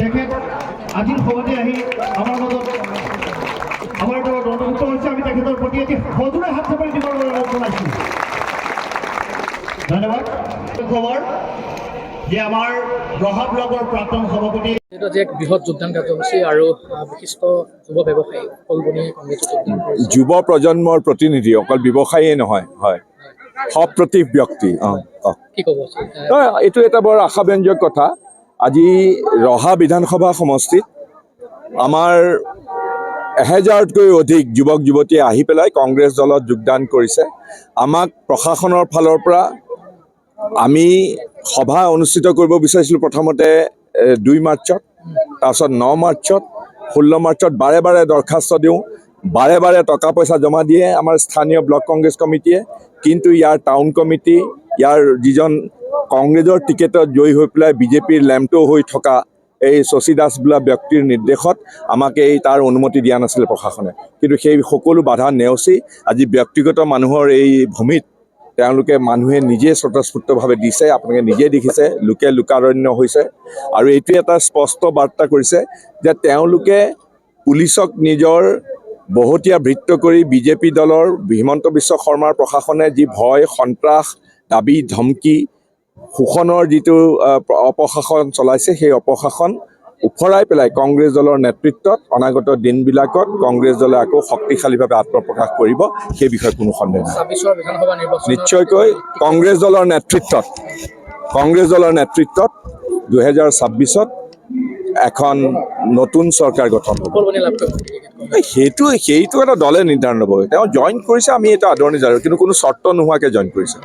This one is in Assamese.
তেখেত আজিৰ সভাতে আহি আমাৰ মাজত, আমাৰ দলত অন্তৰ্ভুক্ত হৈছে। আমি তেখেতৰ প্ৰতি এটি সজোৰে হাত চাপৰি দিবৰ বাবে অনুৰোধ জনাইছোঁ। ধন্যবাদ। খবৰ যে আমাৰ ৰহা ব্লকৰ প্ৰাক্তন সভাপতি এইটো আজি এক বৃহৎ যোগদান কাৰ্যসূচী আৰু বিশিষ্ট যুৱ ব্যৱসায়ী উৎপল বণিয়াই কংগ্ৰেছত যোগদান কৰিছে। যুৱ প্ৰজন্মৰ প্ৰতিনিধি, অকল ব্যৱসায়ীয়ে নহয়, হয়, সপ্ৰতিভ ব্যক্তি। অঁ অঁ কি ক'ব? নহয়, এইটো এটা বৰ আশাব্যঞ্জক কথা। আজি ৰহা বিধানসভা সমষ্টিত আমাৰ 1000তকৈ অধিক যুৱক যুৱতীয়ে আহি পেলাই কংগ্ৰেছ দলত যোগদান কৰিছে। আমাক প্ৰশাসনৰ ফালৰ পৰা, আমি সভা অনুষ্ঠিত কৰিব বিচাৰিছিলোঁ প্ৰথমতে 2 মাৰ্চত, তাৰপিছত 9 মাৰ্চত, 16 মাৰ্চত। বাৰে বাৰে দৰখাস্ত দিওঁ, বাৰে বাৰে টকা পইচা জমা দিয়ে আমাৰ স্থানীয় ব্লক কংগ্ৰেছ কমিটিয়ে। কিন্তু ইয়াৰ টাউন কমিটি, ইয়াৰ যিজন কংগ্ৰেছৰ টিকেটত জয়ী হৈ পেলাই বিজেপিৰ লেমটো হৈ থকা এই শশী দাস বোলা ব্যক্তিৰ নিৰ্দেশত আমাক এই তাৰ অনুমতি দিয়া নাছিলে প্ৰশাসনে। কিন্তু সেই সকলো বাধা নেওচি আজি ব্যক্তিগত মানুহৰ এই ভূমিত তেওঁলোকে, মানুহে নিজে স্বতঃস্ফূৰ্তভাৱে দিছে। আপোনালোকে নিজে দেখিছে, লোকে লোকাৰণ্য হৈছে। আৰু এইটোৱে এটা স্পষ্ট বাৰ্তা কৰিছে যে তেওঁলোকে পুলিচক নিজৰ বহতীয়া ভৃত্য কৰি বিজেপি দলৰ হিমন্ত বিশ্ব শৰ্মাৰ প্ৰশাসনে যি ভয়, সন্ত্ৰাস, দাবী ধমকি, শোষণৰ যিটো অপশাসন চলাইছে, সেই অপশাসন উফৰাই পেলাই কংগ্ৰেছ দলৰ নেতৃত্বত অনাগত দিনবিলাকত কংগ্ৰেছ দলে আকৌ শক্তিশালীভাৱে আত্মপ্ৰকাশ কৰিব, সেই বিষয়ে কোনো সন্দেহ নাই। 26ৰ বিধানসভা নিৰ্বাচনত নিশ্চয়কৈ কংগ্ৰেছ দলৰ নেতৃত্বত 2026ত এখন নতুন চৰকাৰ গঠন হ'ব। উৎপল বণিয়া লাভ কৰিব টিকেট? এই সেইটো সেইটো এটা দলে নিৰ্ধাৰণ হ'ব। তেওঁ জইন কৰিছে, আমি এইটো আদৰণি জনাওঁ, কিন্তু কোনো চৰ্ত নোহোৱাকৈ জইন কৰিছে।